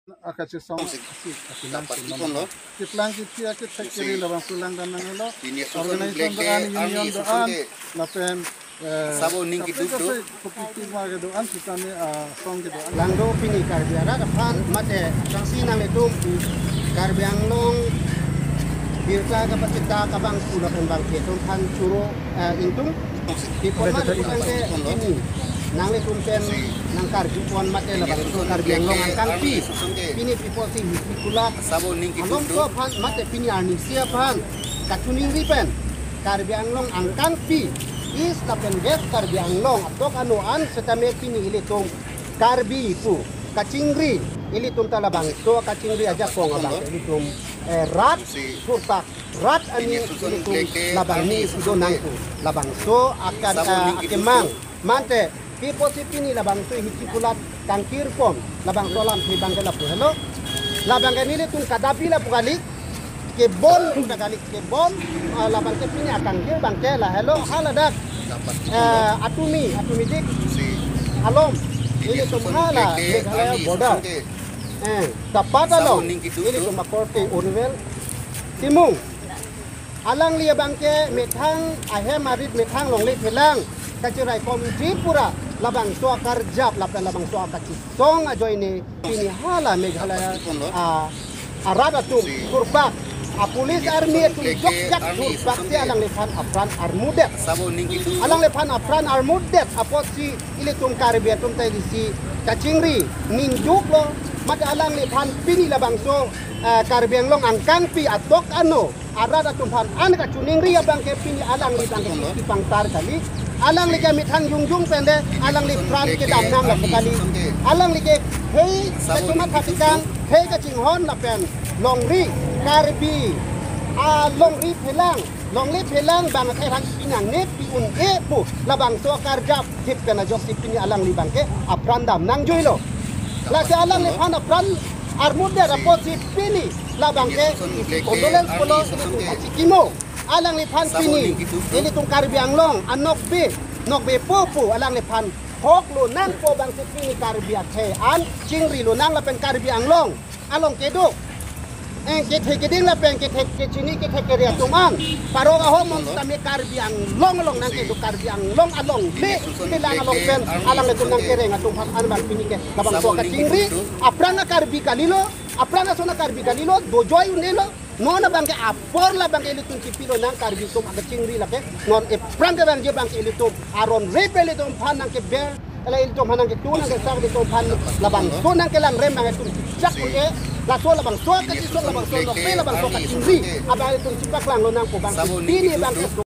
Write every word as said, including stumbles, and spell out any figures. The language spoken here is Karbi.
Akachesong si, si, kapilang si, non. Keplang kethi akethek kiri labangso langdam nanglo. Organization do-an, union do-an, lapen, eh, sabo ning kiduk do. Kopi kopi ma kedo-an, sitame, ah, song kedo-an. Langdo pini Karbi arat aphan, mate, jongsi nanglitum, Karbi Anglong, birta kapachita kabang pula pen bang ketum aphan choro, eh, ingtung. Pi apot ma nanglitum ke pini, nanglitum pen nangkarjupon mate labangso Karbi Anglong angkangpi. Pini pi apotsi hisi kulat along ko aphan mate pini arnisi aphan kachiningri pen Karbi Anglong angkangpi, East lapen West Karbi Anglong atok ano an setame pini ilitum Karbi pu kachingri, ilitum ta labangso kachingri ajakong abang ilitum, eh, rat thurpak, rat ani ilitum labang ni sudo nangku. Labangso akan, ah, akemang. Mante, pi apotsi pini labangso hisi kulat kangkirpon, labangso alamthe abangke lapu helo. Labangke nelitum kadapi lapu kali, kebon lapu kali, kebon, ah, labangke pini akangkir abangke la helo, haladak, eh, atumi, atumidik along, ilitum hala Meghalaya border. Eh, dapat along, ilitum akorte Oriville Timung. Alangli abangke methang ahem arit methang longle phelang kachiraikomji pura labangso akarjap lapen labangso akachesong ajoine pini hala Meghalaya, ah, arat atum thurpak, a police army atum jokjak thurpak si alangliphan apran armudet. Alangliphan apran armudet apotsi ilitum Karbi atum ta ilisi kachingri ningjuklo, mate alangliphan pini labangso, ah, Karbi Anglong angkangpi atok ano arat atum aphan an kachiningri abangke pini alangli abangke kipangtar kali. Alangli ke methang jongjong pen de, alangli apran kedam nang lapu kali. Alangli ke hei kachomatha tekang, hei kachinghon lapen longri Karbi, ah, longri phelang, longle phelang abang akhai aphan pinangne pi-un-e pu labangso akarjap thip pen ajoksi pini alangli abangke apran dam nangjuilo. Lasi alangliphan apran armudet apotsi pini labangke condolence pulo, kachikimo. Alangliphan pini ilitum Karbi Anglong anokbe, nokbe po pu alangliphan hok lonangpo abangsi pini Karbi akhei an chingri lonang lapen Karbi Anglong along kedo, eh, kethe keding lapen kethe kechini kethe kere atum an parok ahomon setame Karbi Anglong along nangkedo, Karbi Anglong alongle phelang along pen alanglitum nangkereng atum aphan an abang pini ke labangso kachingri. Aphrang a-Karbi kalilo, aphrang ason a-Karbi kalilo, dojoi un-elo. Non abangke apor labangke ilitum chipilonang Karbi atum akachingri lake. Non ephrang ke abangke abangke ilitum aron rep ilitum aphan nangkeber, la ilitum aphan nangketu nangkesak ilitum aphan labangso nangkelang rem abang ilitum chak un-e. Laso labangso kachesong, labangso nokbe, labangso kachingri abang ilitum chipaklang lonangpo abangsi pini abangke